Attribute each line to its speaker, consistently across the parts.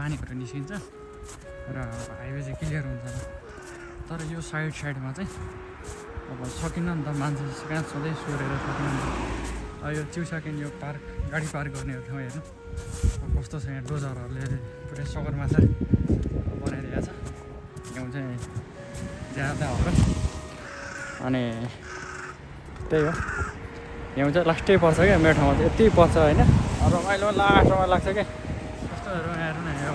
Speaker 1: पानीहरू निस्किन्छ र हाइवे चाहिँ क्लियर हुन्छ। तर यो साइडमा चाहिँ अब सकिन्न नि त, मान्छे कहाँ सधैँ सोरेर सकिन्न नि त। यो चिउसाकेन यो पार्क गाडी पार्क गर्ने ठाउँ हेर्नु कस्तो छ। यहाँ डोजरहरूले पुरै सगरमाथा बनाइदिएको छ। यहाँ चाहिँ ज्यादा हो र अनि त्यही हो। यहाँ चाहिँ लास्टै पर्छ क्या मेरो ठाउँमा चाहिँ, यति पर्छ होइन। रमाइलो लास्टमा लाग्छ क्या। कस्तोहरू हेर्नु न यो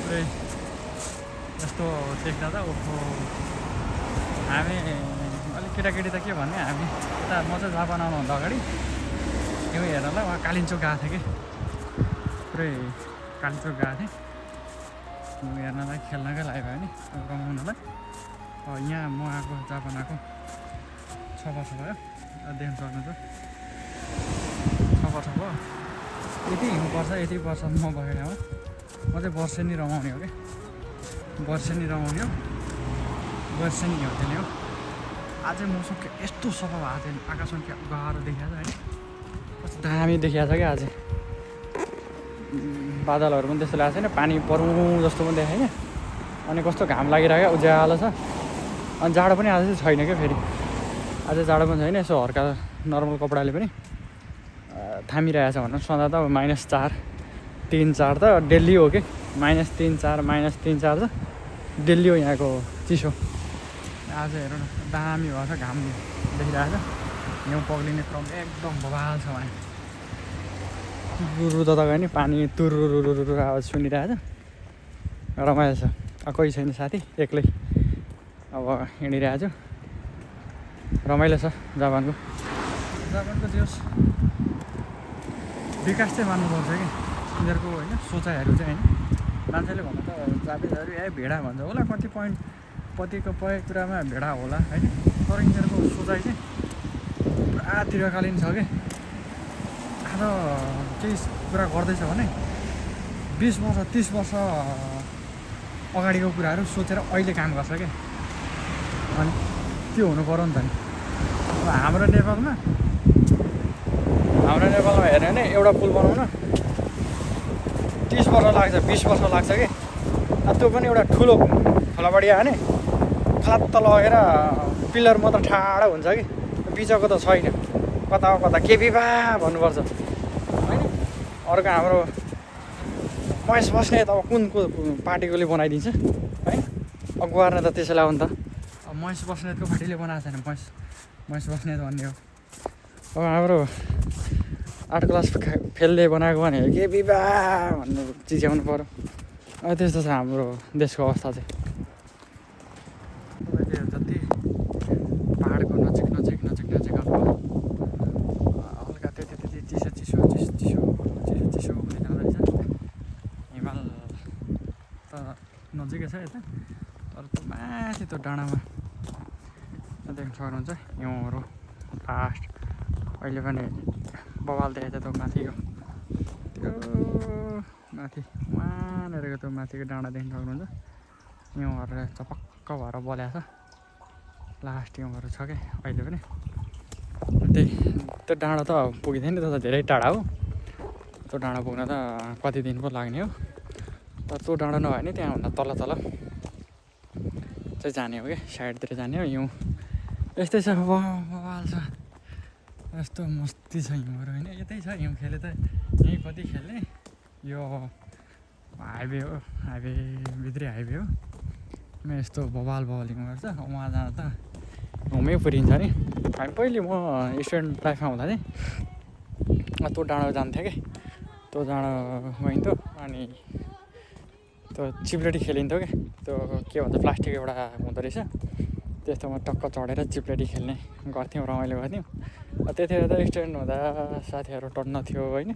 Speaker 1: पुरै यस्तो देख्दा त ओहो। हामी अलिक केटाकेटी त के भन्ने, हामी यता म चाहिँ जापान आउनुभन्दा अगाडि यो हेर्नलाई उहाँ कालिम्चोक गएको थिएँ कि, पुरै कालिम्चोक गएको थिएँ हेर्नलाई, खेल्नकै लागि भयो नि, रमाउनलाई। यहाँ म आएको जापान आएको 6 वर्ष भयो, देख्न सक्नुहुन्छ 6 वर्ष भयो। यति हिउँपर्छ यति वर्ष म भएको ठाउँमा म चाहिँ वर्षेनी रमाउने हो कि, वर्षेनी रमाउने हो, वर्षेनी हो त्यसले हो। आज मौसम यस्तो सफा भएको थियो, आकाशमा क्या गाह्रो देखिएको छ होइन, कस्तो दामी देखिएको छ क्या। आज बादलहरू पनि त्यस्तो लागेको छैन, पानी परौँ जस्तो पनि देखेँ क्या। अनि कस्तो घाम लागिरहेको उज्यालो छ। अनि जाडो पनि आज चाहिँ छैन क्या फेरि, आज जाडो पनि छैन। यसो हल्का नर्मल कपडाले पनि थामिरहेको छ भनौँ। सधैँ त अब -4 3-4 त डेली हो कि, -3-4 -3-4 त डेली हो यहाँको चिसो। आज हेरौँ न दामी भएको छ, घाम देखिरहेको छ। हिउँ पग्लिने क्रम एकदम बवाल छ भने तुरुरु त गयो नि, पानी तुरुरु आवाज सुनिरहेको छ, रमाइलो छ। कोही छैन साथी, एक्लै अब हिँडिरहेको छु। रमाइलो छ जापानको जोस् विकास चाहिँ मान्नुपर्छ कि यिनीहरूको होइन, सोचाइहरू चाहिँ होइन। मान्छेले भन्दा त जापानिजहरू भेडा भन्छ होला, कतिको कुरामा भेडा होला होइन, तर यिनीहरूको सोचाइ चाहिँ पुरा दीर्घकालीन छ कि। आज केही कुरा गर्दैछ भने 20 वर्ष 30 वर्ष अगाडिको कुराहरू सोचेर अहिले काम गर्छ क्या। अनि त्यो हुनु पऱ्यो नि त नि। अब हाम्रो नेपालमा हेर्यो भने एउटा पुल बनाउन 30 वर्ष लाग्छ, 20 वर्ष लाग्छ कि। त्यो पनि एउटा ठुलो खोलाबाडी आयो भने खलात्त लगेर पिलर मात्र ठाडो हुन्छ कि, बिचको त छैन, कता के बिबा भन्नुपर्छ होइन। अर्को हाम्रो महेश बस्नेत अब कुन पार्टीकोले बनाइदिन्छ है, अगुवार्ने त त्यसैलाई हो नि त। अब महेश बस्नेतको पार्टीले बनाएको छैन, महेश बस्नेत भन्ने हो। अब हाम्रो 8 क्लास फेलले बनाएको भने के बिबा भन्नु चिच्याउनु पऱ्यो। त्यस्तो छ हाम्रो देशको अवस्था चाहिँ। तपाईँले जति पाहाडको नजिक हल्का त्यति चिसो हुँदै जाँदैछ। हिमाल त नजिकै छ यता, तर त्यो माथि त्यो डाँडामा देख्न सक्नुहुन्छ हिउँहरू लास्ट अहिले पनि बवाल देखेको छ। त्यो माथिको त्यो माथि वहाँनिरको त्यो माथिको डाँडा देख्न सक्नुहुन्छ, हिउँहरू चपक्क भएर बल्याएको छ। लास्ट हिउँहरू छ क्या अहिले पनि। त्यो डाँडा त पुगिँदैन नि, त्यो त धेरै टाढा हो। त्यो डाँडा पुग्न त कति दिन पो लाग्ने हो। तर त्यो डाँडा नभए नि त्यहाँभन्दा तल चाहिँ जाने हो क्या, साइडतिर जाने हो। हिउँ यस्तै छ, बवाल छ, यस्तो मस्ती छ हिउँहरू होइन। यतै छ हिउँ खेले त, यहीँ कति खेल्ने। यो हाइवे हो, भित्री हाइवे हो। यस्तो बवाल हिउँहरू छ। उहाँ जाँदा त हिउँमै पुरिन्छ नि। हामी पहिले म स्टुडेन्ट लाइफमा हुँदा चाहिँ त्यो डाँडा जान्थेँ कि, त्यो डाँडा गइन्थ्यो। अनि त्यो चिप्लेटी खेलिन्थ्यो क्या, त्यो के भन्छ प्लास्टिक एउटा हुँदो रहेछ, त्यस्तोमा टक्क चढेर चिप्लेटी खेल्ने गर्थ्यौँ, रमाइलो गर्थ्यौँ। त्यतिखेर त स्टुडेन्ट हुँदा साथीहरू टन्न थियो होइन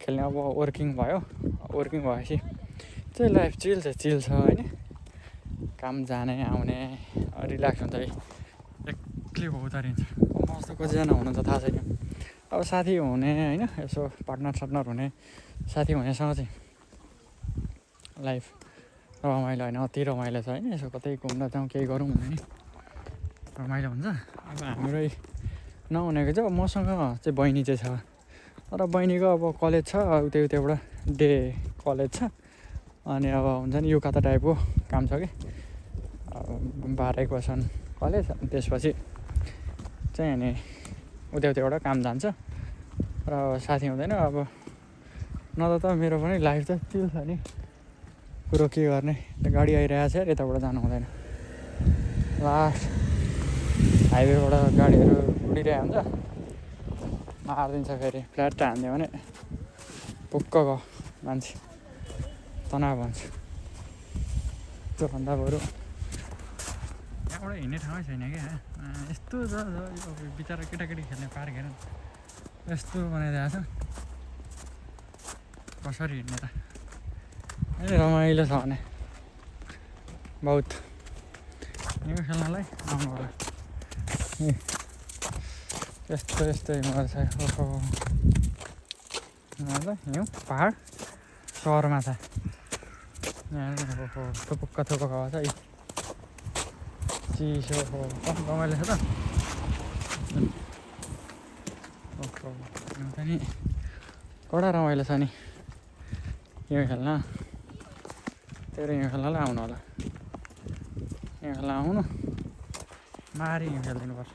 Speaker 1: खेल्ने। अब वर्किङ भएपछि चाहिँ लाइफ चिल छ होइन। काम जाने आउने रिल्याक्स हुन्छ, एक्लै भौतारिन्छ। म जस्तो कतिजना हुनुहुन्छ थाहा छैन। अब साथी हुने होइन, यसो पार्टनर हुने साथी हुनेसँग चाहिँ लाइफ रमाइलो होइन, अति रमाइलो छ होइन। यसो कतै घुम्न जाउँ केही गरौँ भने नि रमाइलो हुन्छ। अब हाम्रै नहुनेको चाहिँ मसँग चाहिँ बहिनी चाहिँ छ, तर बहिनीको अब कलेज छ, उतैबाट डे कलेज छ। अनि अब हुन्छ नि यो कता टाइपको काम छ कि 12-1 बजीसम्म कलेज अनि त्यसपछि चाहिँ अनि उता काम जान्छ र साथी हुँदैन अब नत्र त मेरो पनि लाइफ त चिल छ नि कुरो के गर्ने गाडी आइरहेको छ यताबाट जानु हुँदैन लास्ट हाइवेबाट गाडीहरू उडिरहेको हुन्छ मारिदिन्छ फेरि फ्ल्याट हान्दियो भने पुक्क गयो मान्छे तनाव भन्छ त्योभन्दा बरु यहाँबाट हिँड्ने ठाउँै छैन क्या यस्तो छ बिचरा केटाकेटी खेल्ने पार्क हेर यस्तो बनाइदिएको छ कसरी हिँड्ने त रमाइलो छ भने बहुत यो खेल्नलाई आउनु होला यस्तै मजा छ ओहो हिउँ पहाड सहरमा छ ओहो थुपुक्क हावा छ चिसो हो रमाइलो छ त ओहो त नि कडा रमाइलो छ नि यो खेल्न तेरो यो खेल्नलाई आउनु होला यो खेल्न आउनु मारी यो खेलिदिनुपर्छ